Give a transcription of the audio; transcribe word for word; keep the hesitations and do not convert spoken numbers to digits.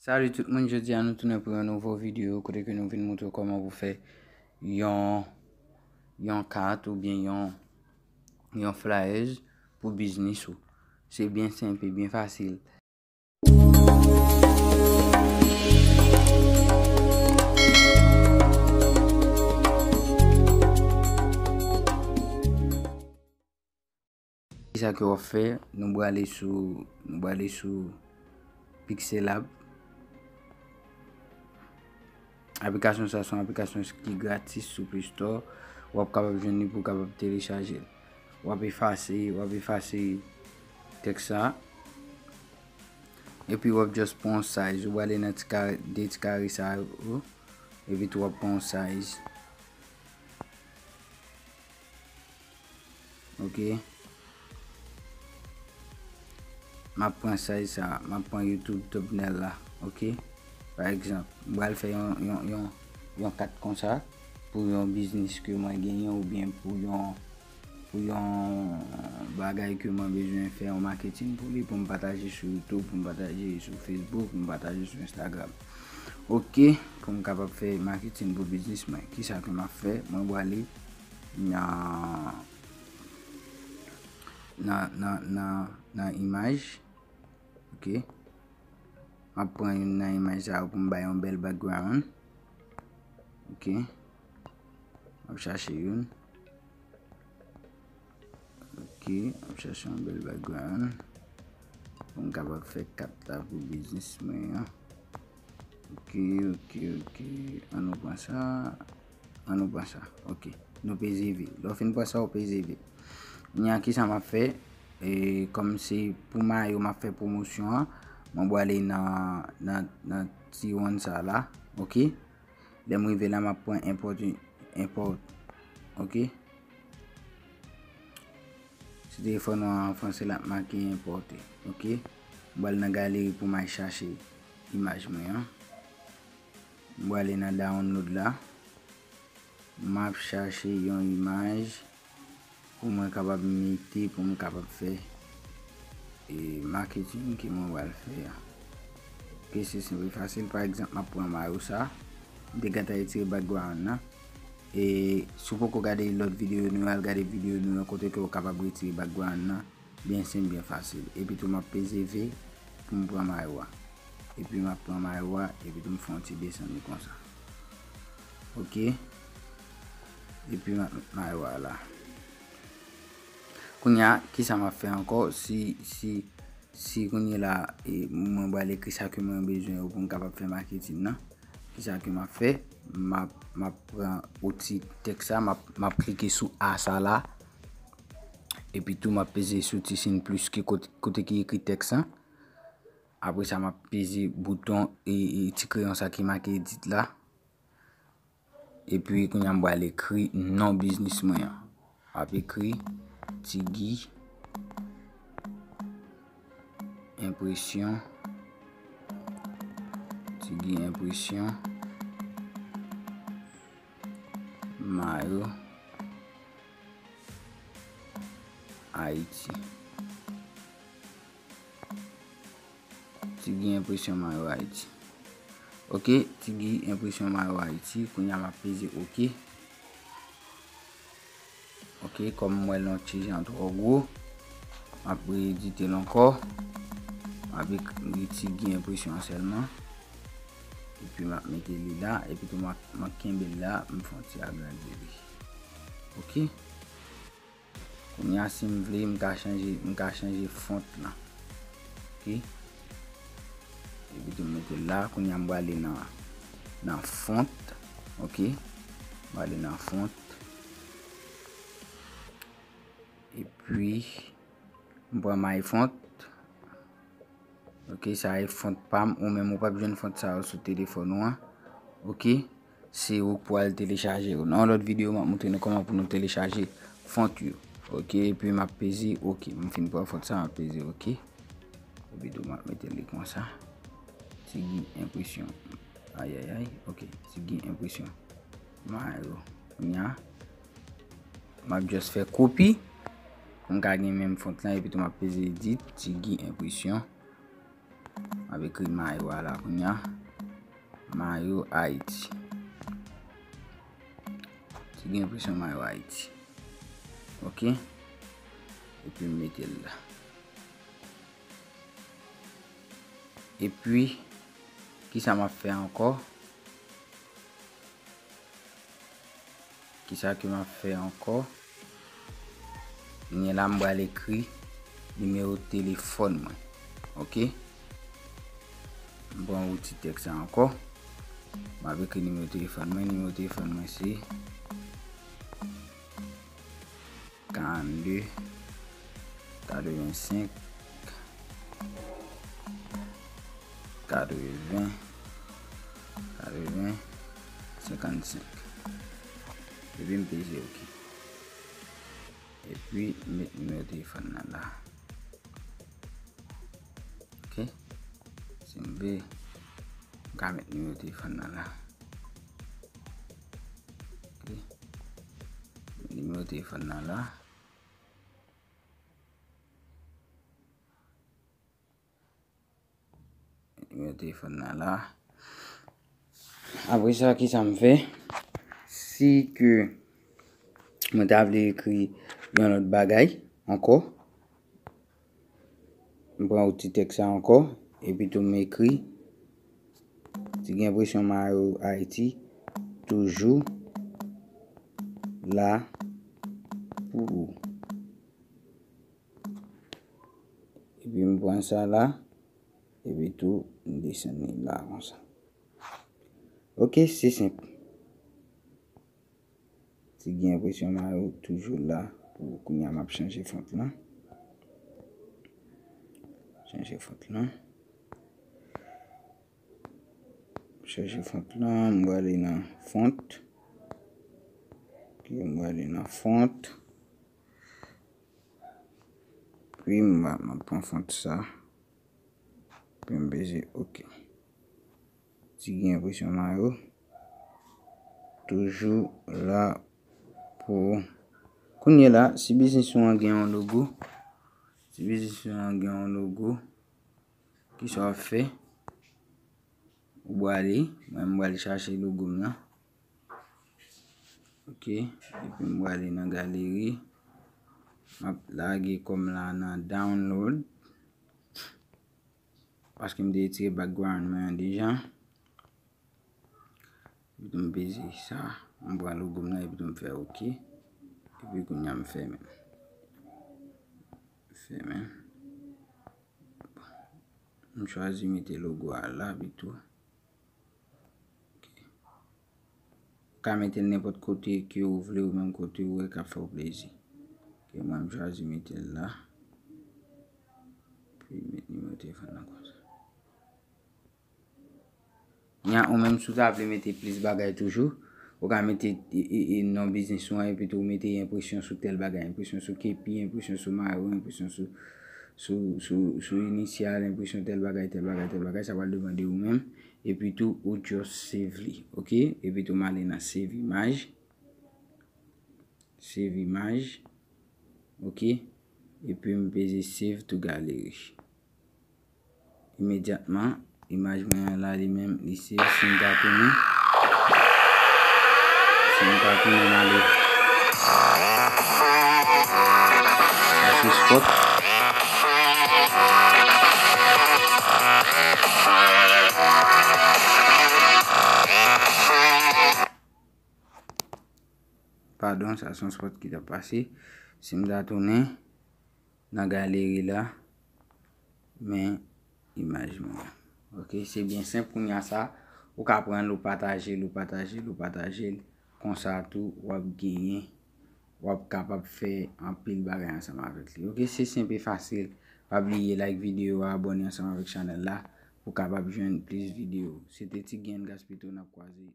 Salut tout moun, jodi a nou tounen pou yon nouvo videyo kote ke nou vin moutre w kòman pou fè yon, yon kat oubyen yon, yon flyers pou biznis ou. Se byen senp e byen fasil. Kisa ke w ap fè? Nou prale sou, nou prale sou Pixelab. Aplikasyon sa se yon aplikasyon ki gratis sou Play Store. W ap kapab jwenn li pou w kapab telechaje l. W ap efase, w ap efase tèks sa. Epi w ap just pran yon size. Ou prale nan ti kare, de ti kare sa yo. Epi tou w ap pran yon size. Ok. M ap pran size sa, m ap pran YouTube thumbnail la, ok. Pa egzanp, m pral fè yon, yon, yon, yon kat konsa pou yon biznis ke mwen genyen oubyen pou yon, pou yon bagay ke mwen bezwen fè yon marketing pou li, pou m pataje sou YouTube, pou m pataje sou Facebook, pou m pataje sou Instagram. Ok, pou m kapab fè marketing pou biznis mwen. Kisa ke m ap fè? Mwen prale nan, nan, nan, nan, nan imaj. Ok. M ap pran youn nan imaj sa yo pou m bay yon bèl background. Ok. M ap chache youn. Ok, m ap chache yon bèl background pou m kapab fè kat la pou biznis mwen an. Ok, ok, ok. An nou pran sa. An nou pran sa. Ok. Nou peze V. Lè w fin pran sa, w peze V. Kounye a, kisa m ap fè? E, kòm se pou mayo m ap fè pwomosyon an, mwen prale nan, nan, nan ti wonn sa la. Ok. Lè m rive la, m ap pran import, import. Ok. Sou telefòn ou an, an franse, l ap make enpòte. Ok. M pral nan galeri pou m al chache imaj mwen an. M prale nan download la. M ap chache yon imaj pou mwen kapab mete, pou m kapab fè, e, marketing ke mwen pral fè a. Ok, se senp e fasil. Pa egzanp, m ap pran mayo sa. M te gentan retire background nan. E si w poko gade lòt videyo nou yo, al gade videyo nou yo kote ke w kapab retire background nan. Byen senp, byen fasil. Epi tou m ap peze V pou m pran mayo a. Epi m ap pran mayo a, epi tou m fè yon ti desann li konsa. Ok. Epi m ap met mayo a la. Kounye a, kisa m ap fè ankò? Si, si, si kounye la, e, mwen pral ekri sa ke mwen bezwen yo pou m kapab fè marketing nan. Kisa ke m ap fè? M ap, m ap pran outi tèks sa, m ap, m ap klike sou A sa la. Epi tou, m ap peze sou ti siy plis ki kote, kote ki ekri tèks lan. Apre sa, m ap peze bouton e, e ti kreyon sa ki make edit la. Epi, kounye a, m pral ekri non biznis mwen an. M ap ekri Tigi Enpresyon. Tigi Enpresyon. Mayo. Ayiti. Tigi Enpresyon Mayo Ayiti. Ok, Tigi Enpresyon Mayo Ayiti. Kounye a m ap peze ok. Ok, kòm m wè l yon ti jan twò gwo, m ap re-edite l ankò. M ap ekri Tigi Enpresyon an sèlman. Epi m ap mete li la, epi tou m ap, m ap kenbe l la, m fè yon ti agrandi li. Ok. Kounye a, si m vle, m ka chanje, m ka chanje font lan. Ok. Epi tou m mete l la, kounye a m prale nan, nan font. Ok. M prale nan font. Epi, m pran My Font. Ok, sa e font pa m. Ou menm ou p ap jwenn font sa yo sou telefòn ou an. Ok, se ou k pou al telechaje yo. Nan yon lòt videyo, m ap montre nou kòman pou nou telechaje font yo. Ok, epi m ap peze ok. M fin pran font sa, m ap peze ok. Epi tou, m ap mete li konsa. Tigi Enpresyon. Ayayay, ok, Tigi Enpresyon. Mayo. Kounye a, m ap just fè kopi pou m ka gen menm font lan, epi tou m ap peze edit, Tigi Enpresyon. M ap ekri mayo a la kounye a. Mayo Ayiti. Ti gen enpresyon mayo Ayiti. Ok. Epi m mete l la. Epi, kisa m ap fè ankò? Kisa ke m ap fè ankò? Kounye a la, m pral ekri nimewo telefòn mwen. Ok? M pran wouti tèks la ankò. M ap ekri nimewo telefòn mwen. Nimewo telefòn mwen se karannde, katrevensenk, katreven, katreven, senkannsenk. Epi m peze ok. Epi m met nimewo telefòn nan la. Ok. Si m vle, m ka met nimewo telefòn nan la. Ok. Nimewo telefòn nan la. Nimewo telefòn nan la. Apre sa, kisa m fè? Si ke mwen ta vle ekri yon lòt bagay ankò, m pran wouti tèks la ankò, epi tou m ekri, ti gen enpresyon mayo Ayiti toujou la pou ou. Epi m pran sa la, epi tou m desann li la konsa. Ok, se senp. Ti gen enpresyon mayo toujou la pou kounye a m ap chanje font lan. Chanje font lan. Chanje font lan, m prale nan font. Ok, m prale nan font. Epi m ap pran font sa. Epi m peze ok. Ti gen enpresyon mayo toujou la pou ou. Kounye a la, si biznis ou an gen yon logo, si biznis ou an gen yon logo, kisa w ap fè? Ou prale, mwen m prale chache logo m nan. Ok, epi m prale nan galeri. M ap lage kò m la nan download. Paske m te retire background mwen an deja. Epi tou m peze sa. M pran logo m nan epi tou m fè ok. Epi kounye a m fèmen. Fèmen. M chwazi mete logo a la pito. Ok. Ou ka mete l nenpòt kote ke ou vle, ou menm kote ou wè k ap fè w plezi. Ok, mwen m chwazi mete l la. Epi met nimewo telefòn nan konsa. Nya ou menm si w ta vle mete plis bagay toujou, ou ka mete e, e, e, non biznis ou an, epi tou ou mete enpresyon sou tèl bagay, enpresyon sou kepi, enpresyon sou mayo, enpresyon sou, sou, sou, sou inisyal, enpresyon tèl bagay, tèl bagay, tèl bagay, sa pral demande ou menm. Epi tou ou just save li, ok? Epi tou m ale nan save imaj. Save imaj. Ok. Epi m peze save to gallery. Imedyatman, imaj mwen an la li menm, li save. Si m ta tounen, si m ta tounen, m ale. Sa se spot. Padon, sa se yon spot ki t ap pase. Si m ta tounen nan galeri la, men imaj mwen. Ok, se byen senp. Kounye a sa, ou ka pran l, ou pataje l, ou pataje l, ou pataje l. Konsa tou, w ap genyen, w ap kapab fè anpil bagay ansanm avèk li. Ok, se senp e fasil. Pa bliye like videyo a, abòne ansanm avèk chanèl la pou w kapab jwenn plis videyo. Se te Ti Gen Gaspito, n ap kwaze.